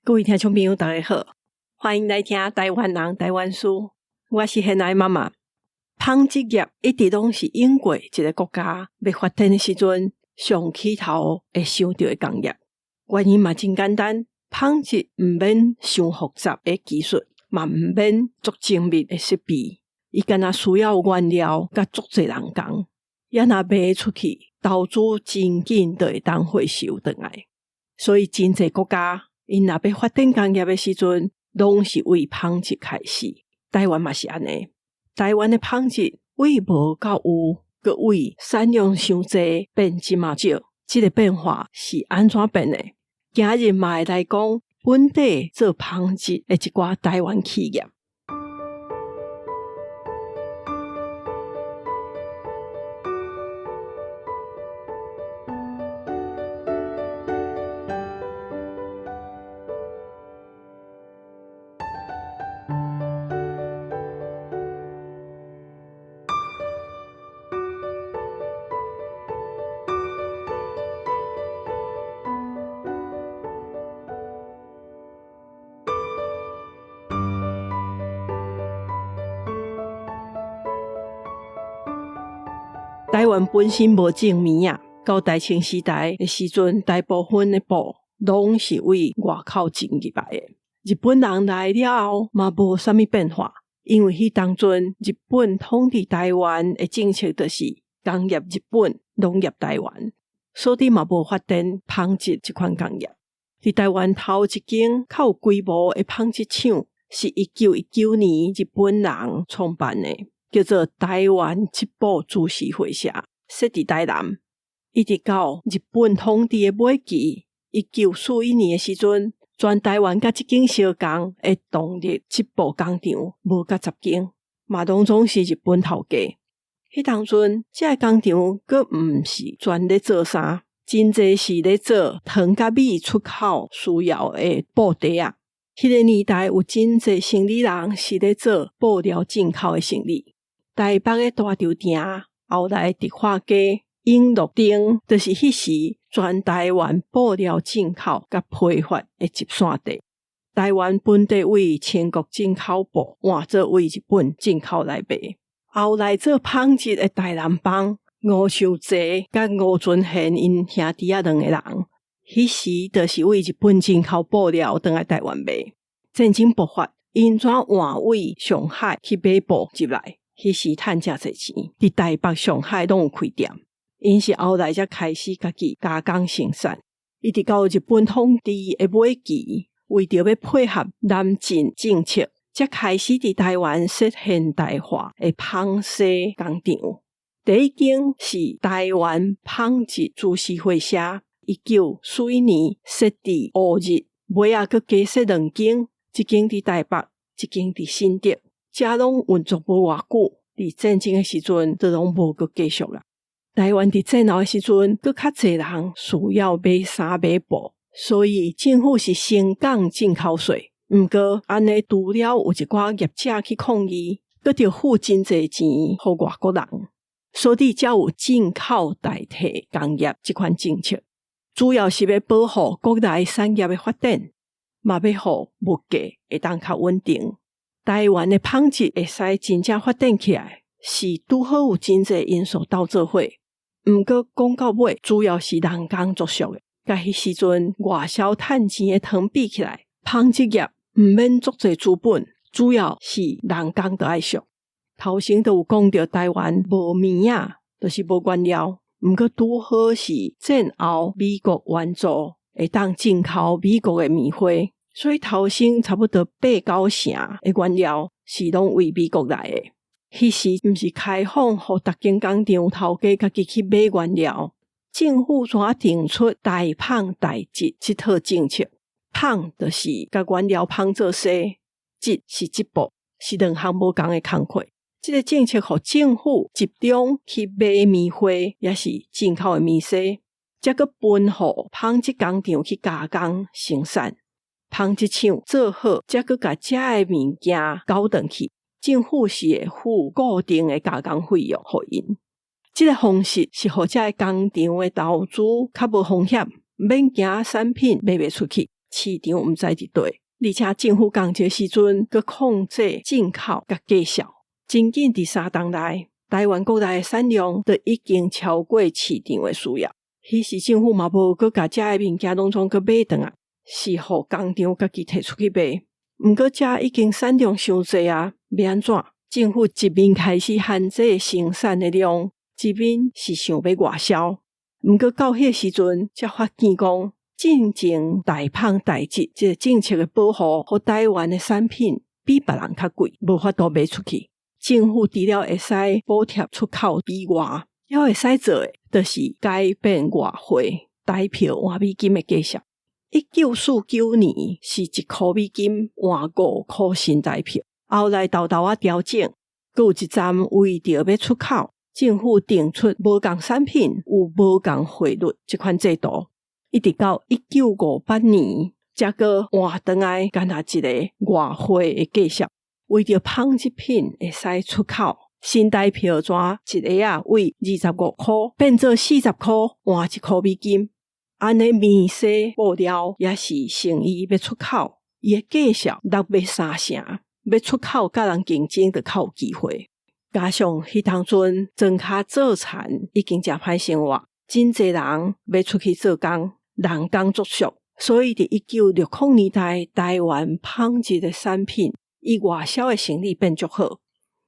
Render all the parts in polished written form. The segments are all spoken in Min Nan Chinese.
各位聽眾朋友，大家好，歡迎來聽台灣人台灣事。我是現愛媽媽。紡織業一直攏是英國一個國家欲發展的時陣，上起頭會想著的工業。原因嘛真簡單，紡織毋免傷複雜的技術，嘛毋免足精密的設備，伊干焦需要原料佮足濟人工，也若賣出去，投資真緊就會當回收轉來。所以真濟國家，𪜶若欲發展工業的時陣，攏是為紡織開始。台灣嘛是按呢。台灣的紡織為無到有，閣為產量傷濟變這麼少，這個變化是按怎變的？今日嘛會來講本地做紡織的一寡台灣企業。台灣本身無種棉仔，到大清時代的時陣，大部分的布攏是為外口進入來的。日本人來了後嘛無啥物變化，因為彼當陣日本統治台灣的政策就是工業日本，農業台灣，所以嘛無發展紡織這款工業。佇台灣頭一間較有規模的紡織廠，是1919年日本人創辦的，叫做台灣織布株式會社，設佇台南。一直到日本統治的尾期，1941年的時陣，全台灣佮這間相仝的獨立織布工廠無甲十間，嘛攏總是日本頭家。彼當陣，這个工廠閣毋是專咧做衫，真濟是咧做糖佮米出口需要的布袋仔。彼个年代有真濟生理人是咧做布料進口的生意。台北的大稻埕，後來迪化街、永樂町，就是彼時全台灣布料進口佮批發的集散地。台灣本地為清國進口布換做為日本進口來賣。後來做紡織的台南幫吳秀濟佮吳尊賢𪜶兄弟仔兩個人，彼時就是為日本進口布料轉來台灣賣。戰爭爆發，𪜶怎換為上海去買布入來？彼時趁誠濟錢，佇台北、上海攏有開店。𪜶是後來才開始家己加工生產。一直到日本統治的尾期，為著欲配合南進政策，才開始佇台灣設現代化的紡紗工廠。第一間是台灣紡織株式會社，1941年設佇烏日，尾仔閣加設兩間，一間佇台北，一間佇新竹。遮攏運作無偌久，佇戰爭的時陣就攏無閣繼續啦。台灣佇戰後的時陣，閣較濟人需要買衫買布，所以政府是先降進口稅。毋過按呢，除了有一寡業者去抗議，閣著付真濟錢予外國人，所以才有進口代替工業這款政策。主要是欲保護國內產業的發展，嘛欲予物價會當較穩定。台灣的紡織會使真正發展起來，是拄好有真濟因素鬥做伙。毋過講到尾，主要是人工作俗的。佮彼時陣外銷趁錢的糖比起來，紡織業毋免足濟資本，主要是人工著愛俗。頭先都有講著台灣無棉仔，就是無原料。毋過拄好是戰後美國援助，會當進口美國的棉花，所以頭先差不多八九成的原料是攏為美國來的。彼時毋是開放予逐間工廠頭家家己去買原料，政府怎定出台紡台織這套政策？紡就是共原料紡做紗，織是織布，是兩項無仝的工課。這个政策予政府集中去買棉花，抑是進口的棉紗，才閣分予紡織工廠去加工生產。紡織廠做好，才閣共遮的物件交轉去。政府是會付固定的加工費用予𪜶。這个方式是予遮的工廠的投資較無風險，免驚產品賣袂出去。市場毋知佇佗，而且政府仝一个時陣閣控制進口佮價數。真緊佇3冬內，台灣國內的產量就已經超過市場的需要。彼時政府嘛無閣共遮的物件攏總閣買轉來，是予工廠家己提出去賣。毋過遮已經產量傷濟啊，欲按怎？政府一面開始限制生產的量，一面是想欲外銷。毋過到彼個時陣，才發現講，進前大麭大織這个政策的保護，予台灣的產品比別人較貴，無法度賣出去。政府除了會使補貼出口以外，猶會使做的，就是改變外匯台票換美金的價數。1949年是1箍美金換5箍新台票，後來沓沓仔調整，閣有一站為著欲出口，政府定出無仝產品有無仝匯率這款制度，一直到1958年，才閣換轉來干焦一個外匯的價數。為著紡織品會使出口，新台票紙一下仔為25箍變做40箍換1箍美金。按呢棉紗布料也是成衣欲出口，伊的價數落欲三成，欲出口佮人競爭就較有機會。加上彼當陣莊跤做田已經誠歹生活，真濟人欲出去做工，人工足俗，所以佇1960年代，台灣紡織的產品伊外銷的生意變足好。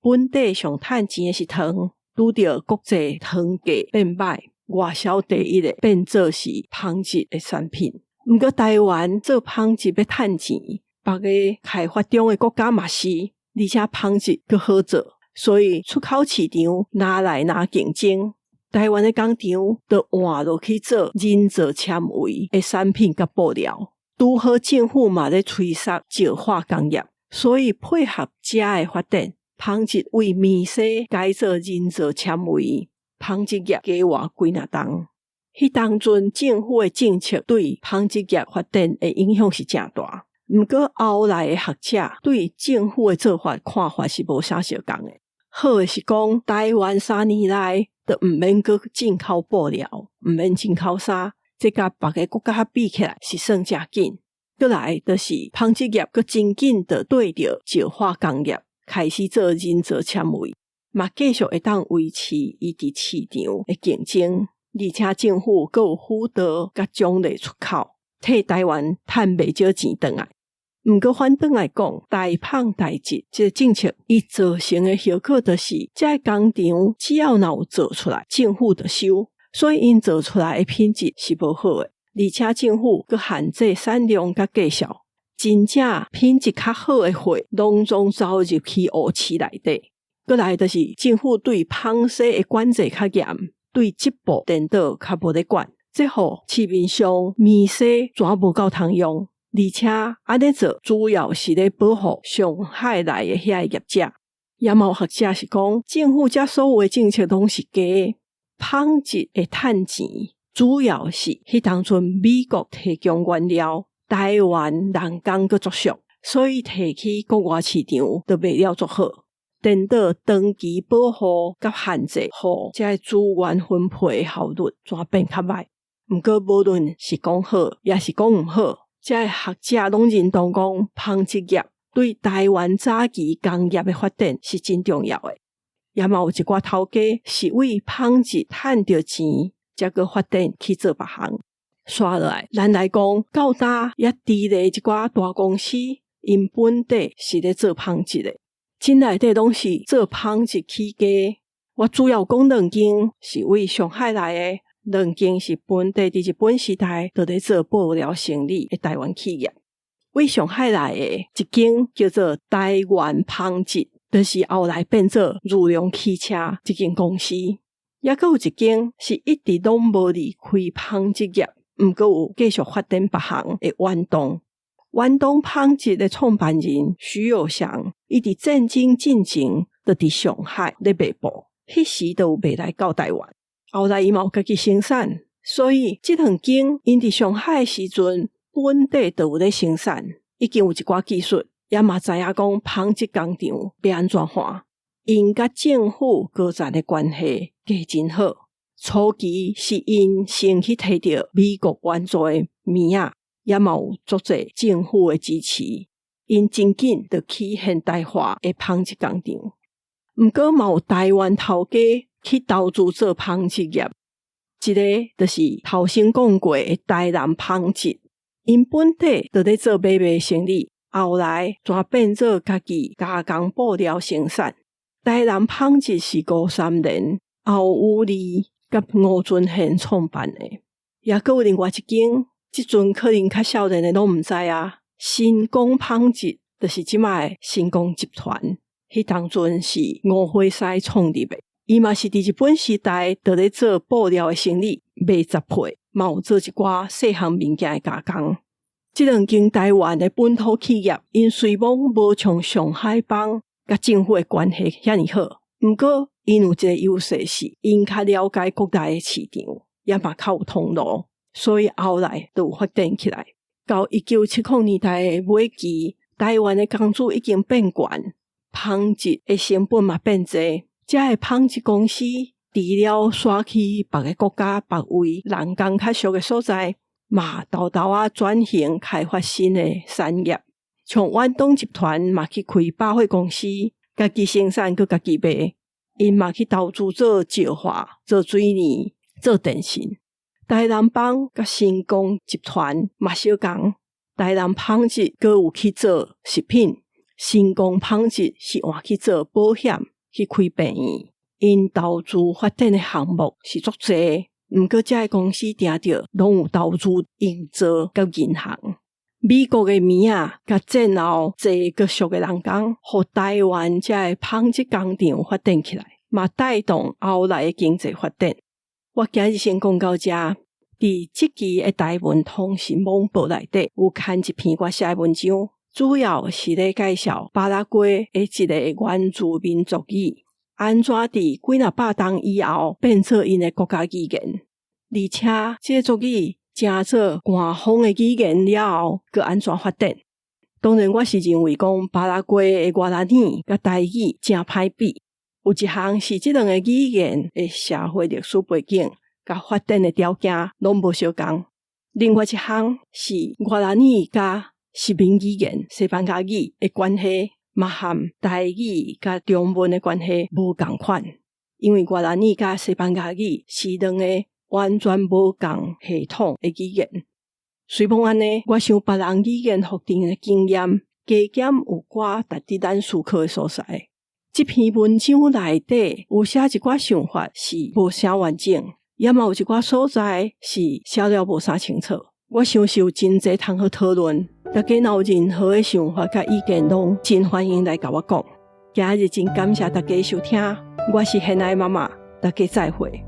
本地上趁錢的是糖，拄著國際糖價變歹，外銷第一的變做是紡織的產品。毋過台灣做紡織欲趁錢，別个開發中的國家嘛是，而且紡織閣好做，所以出口市場愈來愈競爭。台灣的工廠就換落去做人造纖維的產品佮布料。拄好政府嘛咧催促石化工業，所以配合遮的發展，紡織為棉紗改做人造纖維，紡織業加活幾若冬。彼當陣政府的政策對紡織業發展的影響是誠大。毋過後來的學者對政府的做法看法是無啥相仝的。好的是講，台灣3年內就毋免閣進口布料，毋免進口衫，這佮別个國家比起來是算誠緊。閣來就是紡織業閣真緊就對著石化工業開始做人造纖維，嘛繼續會當維持伊佇市場的競爭，而且政府閣有輔導佮獎勵出口，替台灣趁袂少錢轉來。毋過反轉來講，大紡大織這个政策，伊造成的後果就是，這个工廠只要若有做出來，政府就收，所以𪜶做出來的品質是無好的，而且政府閣限制產量佮價數，真正品質較好的貨，攏總走入去烏市內底。閣來就是政府對紡紗的管制較嚴，對織布顛倒較無咧管，這予市面上棉紗怎無夠通用。而且按呢做，主要是咧保護上海來的遐个業者。也嘛有學者是講，政府遮所有的政策攏是假的，紡織會趁錢，主要是彼當陣美國提供原料，台灣人工閣足俗，所以提去國外市場就賣了足好。顛倒長期保護佮限制，予遮个資源分配的效率怎變較歹。毋過無論是講好，抑是講毋好，遮个學者攏認同講，紡織業對台灣早期工業的發展是真重要的。也嘛有一寡頭家是為紡織趁著錢，才閣發展去做別項。紲落來，咱來講，到今猶佇咧一寡大公司，𪜶本底是咧做紡織的，真內底攏是做紡織起家。我主要講兩間是為上海來的。兩間是本地佇日本時代就咧做布料生意的台灣企業。為上海來的一間叫做台灣紡織，就是後來變做裕隆汽車這間公司。猶閣有一間是一直攏無離開紡織業，毋過有繼續發展別項的遠東。遠東紡織的創辦人徐有祥，伊佇戰爭進前就佇上海咧賣布，彼時就有賣來到台灣。後來伊嘛有家己生產，所以這兩間𪜶佇上海的時陣，本地就有咧生產，已經有一寡技術，也嘛知影講紡織工廠欲按怎換。𪜶佮政府高層的關係加真好。初期是𪜶先去提著美國援助的棉仔，也嘛有足濟政府的支持，𪜶真緊就起現代化的紡織工廠。毋過嘛有台灣頭家去投資做紡織業，一个就是頭先講過的台南紡織，𪜶本底就咧做買賣生意，後來轉變做家己加工布料生產。台南紡織是吳三連、歐宇利佮吳尊賢創辦的，也閣有另外一間，這陣可能較少年的攏毋知啊。新光紡織就是這擺的新光集團，彼當陣是吳輝西創立的，伊嘛是佇日本時代就咧做布料的生意，賣雜貨，嘛有做一寡細項物件的加工。這兩間台灣的本土企業，𪜶雖罔無像上海幫佮政府的關係遐爾好，毋過𪜶有一个優勢是，𪜶較了解國內的市場，也嘛較有通路，所以後來就有發展起來。到1970年代的尾期，台灣的工資已經變懸，紡織的成本嘛變濟，遮的紡織公司除了徙去別个國家別位人工較俗的所在，嘛沓沓仔轉型開發新的產業，像遠東集團嘛去開百貨公司，家己生產閣家己賣，𪜶嘛去投資做石化、做水泥、做電信。台南幫佮新光集團嘛相仝，台南紡織閣有去做食品，新光紡織是換去做保險，去開病院。𪜶投資發展的項目是足濟，毋過遮的公司定著攏有投資營造佮銀行。美國的棉仔佮戰後濟閣俗的人工，予台灣遮的紡織工廠發展起來，嘛帶動後來的經濟發展。我今日先講到遮，佇這期的台文通訊網報內底有刊一篇我寫的文章，主要是咧介紹巴拉圭的一个原住民族語，按怎佇幾若百冬以後變做𪜶的國家語言，而且這个族語成做官方的語言了後，閣按怎發展？當然，我是認為講巴拉圭的瓜拉尼佮台語誠歹比。有一項是這兩个語言的社會歷史背景佮發展的條件攏無相仝。另外一項是瓜拉尼佮殖民語言西班牙語的關係，嘛和台語佮中文的關係無仝款。因為瓜拉尼佮西班牙語是兩個完全無仝系統的語言。雖罔按呢，我想別人語言發展的經驗，加減有寡值得咱思考的所在。這篇文章內底有寫一寡想法是無啥完整，也嘛有一寡所在是寫了無啥清楚。我想是有真濟通好討論，大家若有任何的想法佮意見，攏真歡迎來共我講。今日真感謝大家收聽，我是賢愛媽媽，大家再會。